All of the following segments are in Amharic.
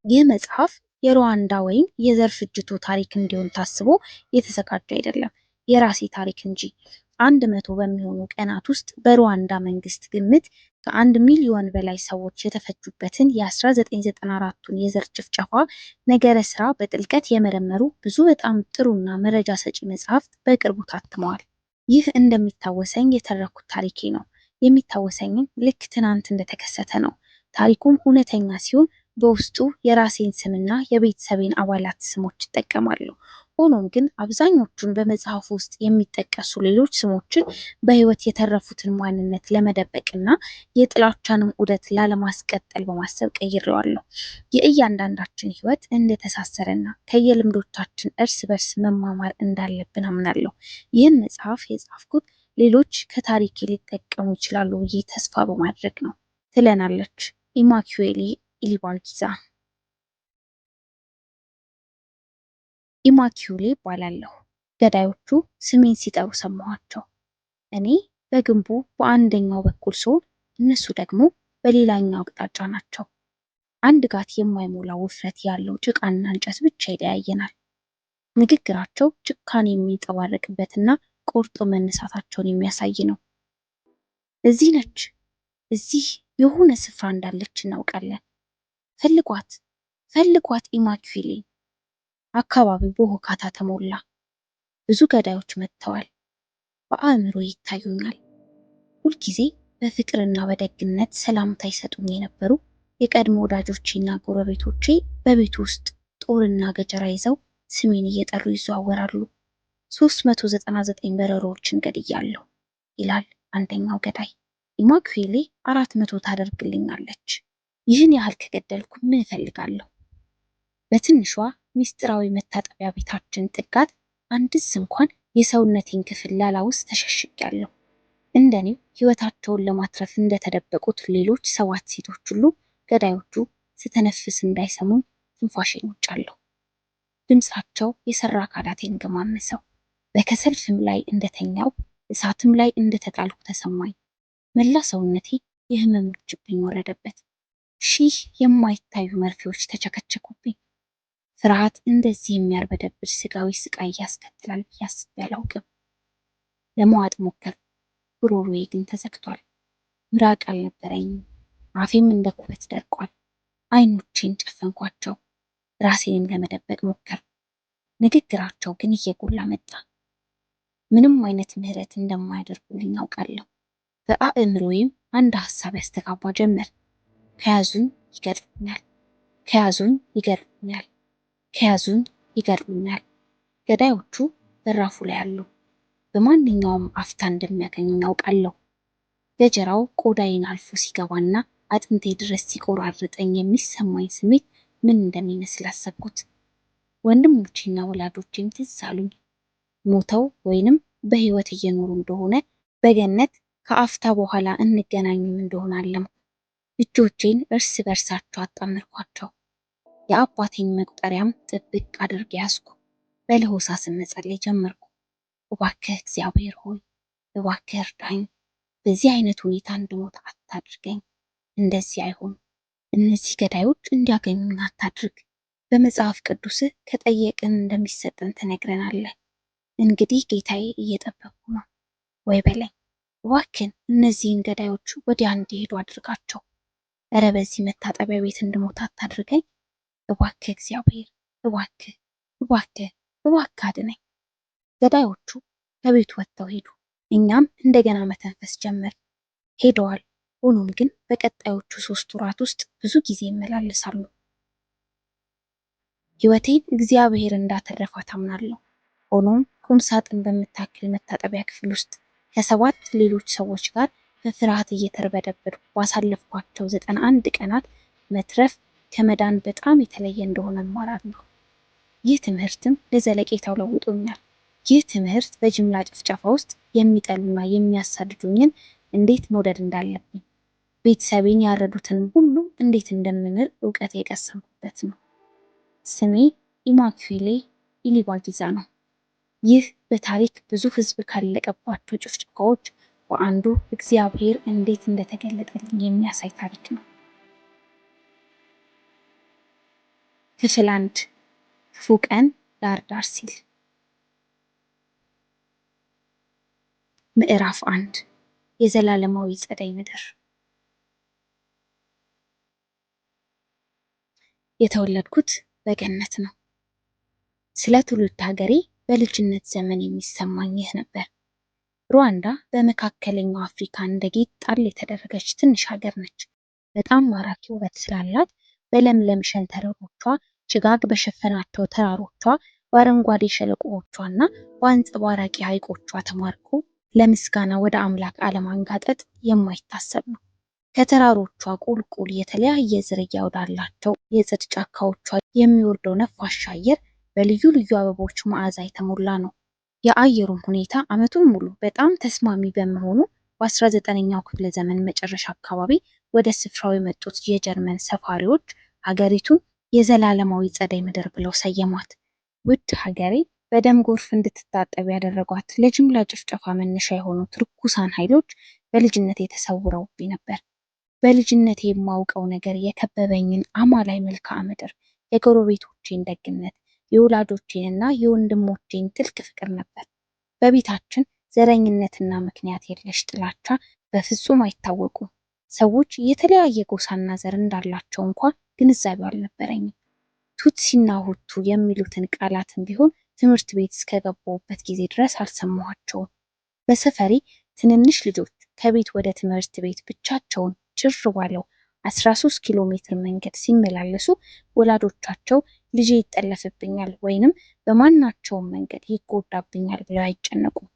ይህ መጽሐፍ የሩዋንዳ ወይም የዘር ፍጅቱ ታሪክ እንዲሆን ታስቦ የተዘጋጀ አይደለም፣ የራሴ ታሪክ እንጂ። 100 በሚሆኑ ቀናት ውስጥ በሩዋንዳ መንግስት ግምት ከ1 ሚሊዮን በላይ ሰዎች የተፈጁበትን የ1994ቱን የዘር ጭፍጨፋ ነገረ ስራ በጥልቀት የመረመሩ ብዙ በጣም ጥሩና መረጃ ሰጪ መጽሐፍት በቅርቡ ታትመዋል። ይህ እንደሚታወሰኝ የተረኩት ታሪኬ ነው። የሚታወሰኝም ልክ ትናንት እንደተከሰተ ነው። ታሪኩም እውነተኛ ሲሆን በውስጡ የራሴን ስምና የቤተሰቤን አባላት ስሞች እጠቀማለሁ። ሆኖም ግን አብዛኞቹን በመጽሐፉ ውስጥ የሚጠቀሱ ሌሎች ስሞችን በሕይወት የተረፉትን ማንነት ለመደበቅና የጥላቻንም ዑደት ላለማስቀጠል በማሰብ ቀይሬዋለሁ። የእያንዳንዳችን ሕይወት እንደተሳሰረና ከየልምዶቻችን እርስ በርስ መማማር እንዳለብን አምናለሁ። ይህን መጽሐፍ የጻፍኩት ሌሎች ከታሪኬ ሊጠቀሙ ይችላሉ ብዬ ተስፋ በማድረግ ነው ትለናለች ኢማኩዌሌ ኢሊባጊዛ። ኢማኪውሌ እባላለሁ። ገዳዮቹ ስሜን ሲጠሩ ሰማኋቸው። እኔ በግንቡ በአንደኛው በኩል ስሆን እነሱ ደግሞ በሌላኛው አቅጣጫ ናቸው። አንድ ጋት የማይሞላ ውፍረት ያለው ጭቃና እንጨት ብቻ ይለያየናል። ንግግራቸው ጭካኔ የሚንጸባረቅበትና ቆርጦ መነሳታቸውን የሚያሳይ ነው። እዚህ ነች፣ እዚህ የሆነ ስፍራ እንዳለች እናውቃለን። ፈልጓት፣ ፈልጓት ኢማኩሌን። አካባቢው በሁካታ ተሞላ። ብዙ ገዳዮች መጥተዋል። በአእምሮ ይታዩኛል። ሁልጊዜ በፍቅርና በደግነት ሰላምታ ይሰጡኝ የነበሩ የቀድሞ ወዳጆቼና ጎረቤቶቼ በቤቱ ውስጥ ጦርና ገጀራ ይዘው ስሜን እየጠሩ ይዘዋወራሉ። 399 በረሮዎችን ገድያለሁ ይላል አንደኛው ገዳይ። ኢማኩዌሌ 400 ታደርግልኛለች። ይህን ያህል ከገደልኩ ምን እፈልጋለሁ? በትንሿ ሚስጥራዊ መታጠቢያ ቤታችን ጥጋት አንድስ እንኳን የሰውነቴን ክፍል ላላውስ ተሸሽጊያለሁ። እንደኔው ሕይወታቸውን ለማትረፍ እንደተደበቁት ሌሎች ሰባት ሴቶች ሁሉ ገዳዮቹ ስተነፍስ እንዳይሰሙኝ ትንፋሼን ውጫለሁ። ድምፃቸው የሰራ አካላቴን ገማመሰው። በከሰል ፍም ላይ እንደተኛው እሳትም ላይ እንደተጣልኩ ተሰማኝ። መላ ሰውነቴ የህመም ውርጅብኝ ወረደበት። ሺህ የማይታዩ መርፌዎች ተቸከቸኩብኝ። ፍርሃት እንደዚህ የሚያርበደብድ ስጋዊ ስቃይ ያስከትላል ብዬ አስቤ አላውቅም። ለመዋጥ ሞከርኩ፣ ጉሮሮዬ ግን ተዘግቷል። ምራቅ አልነበረኝም። አፌም እንደ ኩበት ደርቋል። አይኖቼን ጨፈንኳቸው፣ ራሴንም ለመደበቅ ሞከርኩ። ንግግራቸው ግን እየጎላ መጣ። ምንም አይነት ምህረት እንደማያደርጉልኝ አውቃለሁ። በአእምሮዬም አንድ ሀሳብ ያስተጋባ ጀመር። ከያዙኝ ይገድሉኛል፣ ከያዙኝ ይገድሉኛል፣ ከያዙኝ ይገድሉኛል። ገዳዮቹ በራፉ ላይ አሉ። በማንኛውም አፍታ እንደሚያገኙኝ አውቃለሁ። ገጀራው ቆዳዬን አልፎ ሲገባና አጥንቴ ድረስ ሲቆራርጠኝ የሚሰማኝ ስሜት ምን እንደሚመስል አሰብኩት። ወንድሞቼና ወላጆቼም ትዝ አሉኝ። ሞተው ወይንም በሕይወት እየኖሩ እንደሆነ በገነት ከአፍታ በኋላ እንገናኝም እንደሆነ አለምኩ። እጆቼን እርስ በርሳቸው አጣመርኳቸው። የአባቴን መቁጠሪያም ጥብቅ አድርጌ ያዝኩ። በለሆሳስ መጸለይ ጀመርኩ። እባክህ እግዚአብሔር ሆይ እባክህ እርዳኝ። በዚህ አይነት ሁኔታ እንድሞት አታድርገኝ። እንደዚህ አይሆን። እነዚህ ገዳዮች እንዲያገኙን አታድርግ። በመጽሐፍ ቅዱስህ ከጠየቅን እንደሚሰጠን ትነግረናለህ። እንግዲህ ጌታዬ እየጠበቅኩ ነው፣ ወይ በለኝ። እባክህን እነዚህን ገዳዮች ወዲያ እንዲሄዱ አድርጋቸው። እረ በዚህ መታጠቢያ ቤት እንድሞት አታድርገኝ። እባክህ እግዚአብሔር፣ እባክህ፣ እባክህ፣ እባክህ አድነኝ። ገዳዮቹ ከቤቱ ወጥተው ሄዱ። እኛም እንደገና መተንፈስ ጀመር። ሄደዋል። ሆኖም ግን በቀጣዮቹ 3 ወራት ውስጥ ብዙ ጊዜ ይመላለሳሉ። ሕይወቴን እግዚአብሔር እንዳተረፋት አምናለሁ። ሆኖም ቁም ሳጥን በምታክል መታጠቢያ ክፍል ውስጥ ከሰባት ሌሎች ሰዎች ጋር በፍርሃት እየተርበደበድኩ ባሳለፍኳቸው 91 ቀናት መትረፍ ከመዳን በጣም የተለየ እንደሆነ እማራለሁ። ይህ ትምህርትም ለዘለቄታው ለውጦኛል። ይህ ትምህርት በጅምላ ጭፍጨፋ ውስጥ የሚጠሉና የሚያሳድዱኝን እንዴት መውደድ እንዳለብኝ፣ ቤተሰቤን ያረዱትን ሁሉ እንዴት እንደምምር እውቀት የቀሰምኩበት ነው። ስሜ ኢማኩሌ ኢሊባጊዛ ነው። ይህ በታሪክ ብዙ ሕዝብ ካለቀባቸው ጭፍጨፋዎች በአንዱ እግዚአብሔር እንዴት እንደተገለጠልኝ የሚያሳይ ታሪክ ነው። ክፍል 1፣ ክፉ ቀን ዳር ዳር ሲል። ምዕራፍ 1፣ የዘላለማዊ ጸደይ ምድር። የተወለድኩት በገነት ነው። ስለ ትውልድ ሀገሬ በልጅነት ዘመን የሚሰማኝ ይህ ነበር። ሩዋንዳ በመካከለኛው አፍሪካ እንደ ጌጥ ጣል የተደረገች ትንሽ ሀገር ነች። በጣም ማራኪ ውበት ስላላት በለምለም ሸንተረሮቿ፣ ጭጋግ በሸፈናቸው ተራሮቿ፣ በአረንጓዴ ሸለቆዎቿና በአንጸባራቂ ሐይቆቿ ተማርኮ ለምስጋና ወደ አምላክ አለማንጋጠጥ የማይታሰብ ነው። ከተራሮቿ ቁልቁል የተለያየ ዝርያ ወዳላቸው የጽድ ጫካዎቿ የሚወርደው ነፋሻ አየር በልዩ ልዩ አበቦች መዓዛ የተሞላ ነው። የአየሩም ሁኔታ ዓመቱን ሙሉ በጣም ተስማሚ በመሆኑ በ19ኛው ክፍለ ዘመን መጨረሻ አካባቢ ወደ ስፍራው የመጡት የጀርመን ሰፋሪዎች ሀገሪቱን የዘላለማዊ ጸደይ ምድር ብለው ሰየሟት። ውድ ሀገሬ በደም ጎርፍ እንድትታጠብ ያደረጓት ለጅምላ ጭፍጨፋ መነሻ የሆኑት ርኩሳን ኃይሎች በልጅነቴ ተሰውረውብኝ ነበር። በልጅነቴ የማውቀው ነገር የከበበኝን አማላይ መልክዓ ምድር፣ የጎረቤቶቼን ደግነት፣ የወላጆቼንና የወንድሞቼን ጥልቅ ፍቅር ነበር። በቤታችን ዘረኝነትና ምክንያት የለሽ ጥላቻ በፍጹም አይታወቁም። ሰዎች የተለያየ ጎሳና ዘር እንዳላቸው እንኳን ግንዛቤው አልነበረኝም። ቱትሲና ሁቱ የሚሉትን ቃላትም ቢሆን ትምህርት ቤት እስከገባሁበት ጊዜ ድረስ አልሰማኋቸውም። በሰፈሬ ትንንሽ ልጆች ከቤት ወደ ትምህርት ቤት ብቻቸውን ጭር ባለው 13 ኪሎ ሜትር መንገድ ሲመላለሱ ወላጆቻቸው ልጄ ይጠለፍብኛል ወይንም በማናቸውም መንገድ ይጎዳብኛል ብለው አይጨነቁም።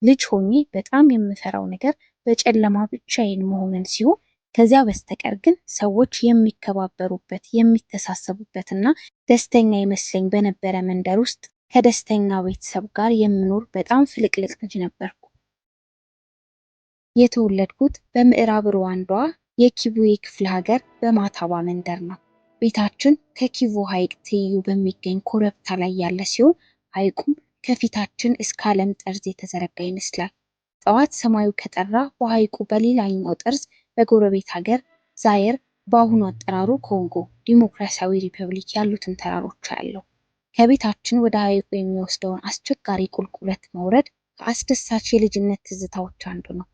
ልጅ ሆኜ በጣም የምፈራው ነገር በጨለማ ብቻዬን መሆንን ሲሆን ከዚያ በስተቀር ግን ሰዎች የሚከባበሩበት፣ የሚተሳሰቡበትና ደስተኛ ይመስለኝ በነበረ መንደር ውስጥ ከደስተኛ ቤተሰብ ጋር የምኖር በጣም ፍልቅልቅ ልጅ ነበርኩ። የተወለድኩት በምዕራብ ሩዋንዷ የኪቡዬ ክፍለ ሀገር በማታባ መንደር ነው። ቤታችን ከኪቩ ሐይቅ ትይዩ በሚገኝ ኮረብታ ላይ ያለ ሲሆን ሐይቁም ከፊታችን እስከ ዓለም ጠርዝ የተዘረጋ ይመስላል። ጠዋት ሰማዩ ከጠራ በሐይቁ በሌላኛው ጠርዝ በጎረቤት ሀገር ዛየር፣ በአሁኑ አጠራሩ ኮንጎ ዲሞክራሲያዊ ሪፐብሊክ ያሉትን ተራሮች አያለሁ። ከቤታችን ወደ ሐይቁ የሚወስደውን አስቸጋሪ ቁልቁለት መውረድ ከአስደሳች የልጅነት ትዝታዎች አንዱ ነው።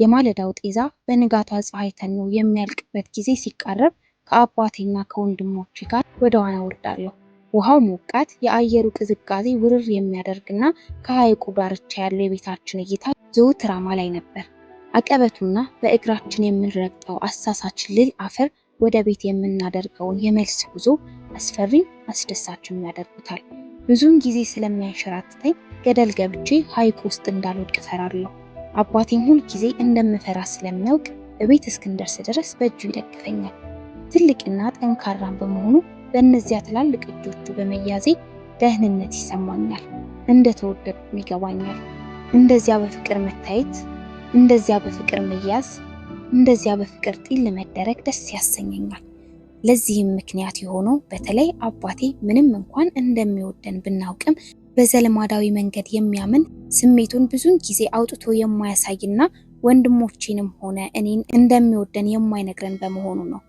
የማለዳው ጤዛ በንጋቷ ፀሐይ ተኖ የሚያልቅበት ጊዜ ሲቃረብ ከአባቴና ከወንድሞቼ ጋር ወደ ዋና ወርዳለሁ። ውሃው ሞቃት፣ የአየሩ ቅዝቃዜ ውርር የሚያደርግና ከሐይቁ ዳርቻ ያለው የቤታችን እይታ ዘወትር አማላይ ነበር። አቀበቱና በእግራችን የምንረግጠው አሳሳች ልል አፈር ወደ ቤት የምናደርገውን የመልስ ጉዞ አስፈሪም አስደሳችም ያደርጉታል። ብዙውን ጊዜ ስለሚያንሸራትተኝ ገደል ገብቼ ሐይቁ ውስጥ እንዳልወድቅ እፈራለሁ። አባቴም ሁል ጊዜ እንደምፈራ ስለሚያውቅ እቤት እስክንደርስ ድረስ በእጁ ይደግፈኛል። ትልቅና ጠንካራም በመሆኑ በእነዚያ ትላልቅ እጆቹ በመያዜ ደህንነት ይሰማኛል። እንደተወደድኩም ይገባኛል። እንደዚያ በፍቅር መታየት፣ እንደዚያ በፍቅር መያዝ፣ እንደዚያ በፍቅር ጢል መደረግ ደስ ያሰኘኛል። ለዚህም ምክንያት የሆነው በተለይ አባቴ ምንም እንኳን እንደሚወደን ብናውቅም በዘልማዳዊ መንገድ የሚያምን፣ ስሜቱን ብዙን ጊዜ አውጥቶ የማያሳይና ወንድሞቼንም ሆነ እኔን እንደሚወደን የማይነግረን በመሆኑ ነው።